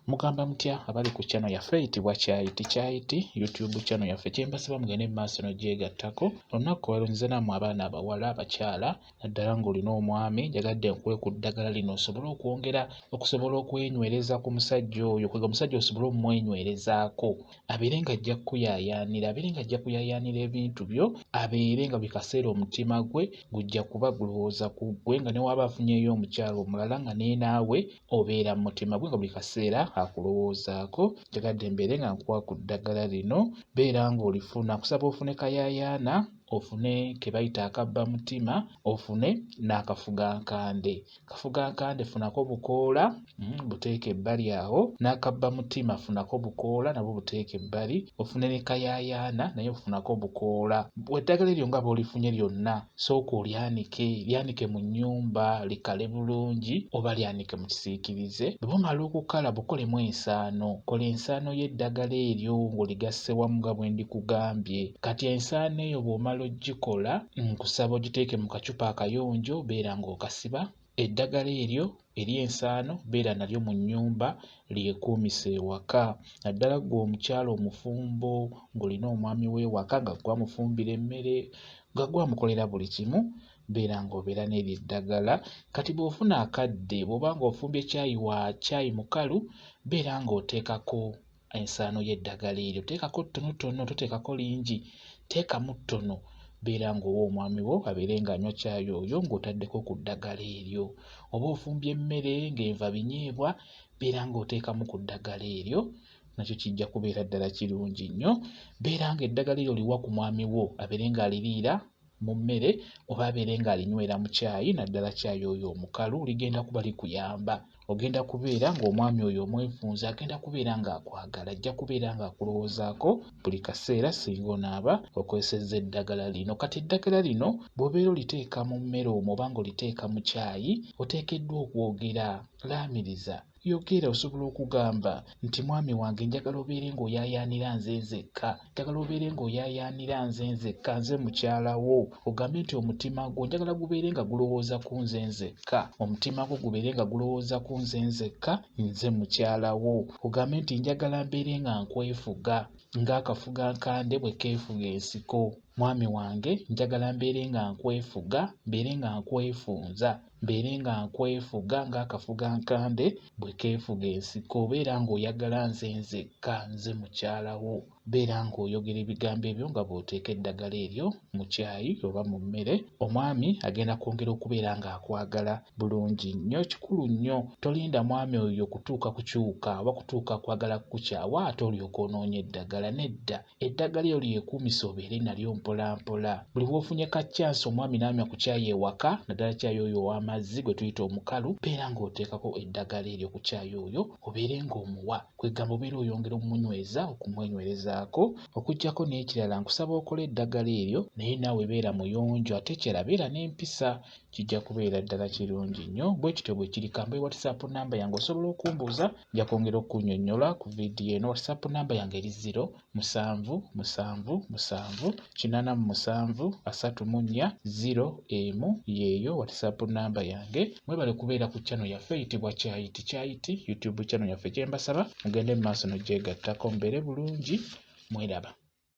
Mugamba mutya abali ku channel yaffe eyitibwa Kyayiti Kyayiti YouTube channel yaffe kyembasaba mugende mu maaso n'ogyegattako. Olunaku olwaleero nzize nammwe abaana abawala, abakyala naddala ng'olina omwami njagadde nkuwe ku ddagala lino osobole okwongera okusobola okwenywereza ku musajja oyo kwega omusajja osobole omumwenywerezaako abeere ng'ajja kukuyaayaanira abeere ng'ajja kuyaayaanira ebintu byo abeere nga buli kaseera omutima gwe gujja kuba gulowooza ku ggwe nga ne waaba afunyeeyo omukyala omulala nga naye naawe obeera mu mutima gwe nga buli kaseera akulowoozaako. Njagadde mbeere nga nkuwa ku ddagala lino, beera ng'olifuna. Nkusaba ofune kayaayaana, ofune ke bayita akabba mutima, ofune n'akafugankande. Kafugankande funako bukoola buteeke ebbali awo, n'akabba mutima funako bukoola nabwo buteeke ebbali, ofune ne kayaayaana naye ofunako bukoola. Eddagala eryo nga bw'olifunye lyonna, sooka olyanike, lyanike mu nnyumba likale bulungi oba lyanike mu kisiikirize. Bwe bumala okukala bukolemu ensaano. Kola ensaano y'eddagala eryo ng'oligasse wamu nga bwe ndikugambye. Kati ensaano eyo bw'omala ogikola, nkusaba ogiteeke mu kacupa akayonjo, beera ng'okasiba. Eddagala eryo ery'ensaano beera nalyo mu nnyumba lyekuumise ewaka naddala ggwe omukyala omufumbo ng'olina omwami w'ewaka nga ggwe amufumbira emmere nga ggwe amukolera buli kimu beera ng'obeera n'eryo eddagala. Kati bw'ofuna akadde bw'oba ng'ofumbye caayi wa caayi mukalu beera ng'oteekako ensaano y'eddagala eryo teekako ttonotono toteekako lingi teekamu ttono beera ng'owa omwami wo abeere ng'anywa caayi oyo ng'otaddeko ku ddagala eryo oba ofumbye emmere ng'enva binyeebwa beera ng'oteekamu ku ddagala eryo nakyo kijja kubeera ddala kirungi nnyo beera ng'eddagala eryo liwa ku mwami wo abeere ng'aliriira mu mmere oba abeere ng'alinywera mu caayi naddala caayi oyo omukalu ligenda kuba likuyamba. Ogenda kubeera ng'omwami oyo omwefunze agenda kubeera ng'akwagala ajja kubeera ng'akulowoozaako buli kaseera singa onaaba okozesezza eddagala lino. Kati eddagala lino bw'obeera oliteeka mu mmere omwo oba ng'oliteeka mu caayi oteekeddwa okwogera laamiriza Yogera osobola okugamba nti mwami wange njagala obeere ng'oyaayaanira nze nzekka, njagala obeere ng'oyaayaanira nze nzekka, nze mukyala wo. Ogambe nti omutima gwo njagala gubeere nga gulowooza ku nze nzekka, omutima gwo gubeere nga gulowooza ku nze nzekka, nze mukyala wo. Ogambe nti njagala mbeere nga nkwefuga ng'akafugankande bwe keefuga ensiko. Mwami wange njagala mbeere nga nkwefuga, mbeere nga nkwefunza. Mbeere nga nkwefuga ng'akafugankande bwe keefuga ensiko. Beera ng'oyagala nze nzekka, nze mukyala wo. Beera ng'oyogera ebigambo ebyo nga bw'oteeka eddagala eryo mu caayi oba mu mmere. Omwami agenda kwongera okubeera ng'akwagala bulungi nnyo. Kikulu nnyo tolinda mwami oyo kutuuka kukyuka oba kutuuka kwagala kukukyawa ate olyoke onoonye eddagala. Nedda. Eddagala eryo lyekuumise obeere nalyo mpolampola. Buli lw'ofunye ka chance omwami n'anywa ku caayi ewaka naddala caayi oyo ow'amazzi gwe tuyita omukalu, beera ng'oteekako eddagala eryo ku caayi oyo obeere ng'omuwa. Kwegamba obeera oyongera omunyweza okumwenywerezaako. Okuggyako n'ekirala nkusaba okole eddagala eryo naye naawe beera muyonjo ate ekirala beera n'empisa. Kijja kubeera ddala kirungi nnyo. Bwe kityo bwe kiri. Kambe WhatsApp namba yange osobola okumbuuza, nja kwongera okukunnyonnyola ku vidiyo eno. WhatsApp namba yange eri 0 7 7 7 87 34 0 1 yeeyo WhatsApp namba yange. Mwebale kubeera ku channel yaffe eyitibwa Kyayiti Kyayiti YouTube channel yaffe kye mbasaba mugende mu maaso n'ogyegattako mubeere bulungi mweraba.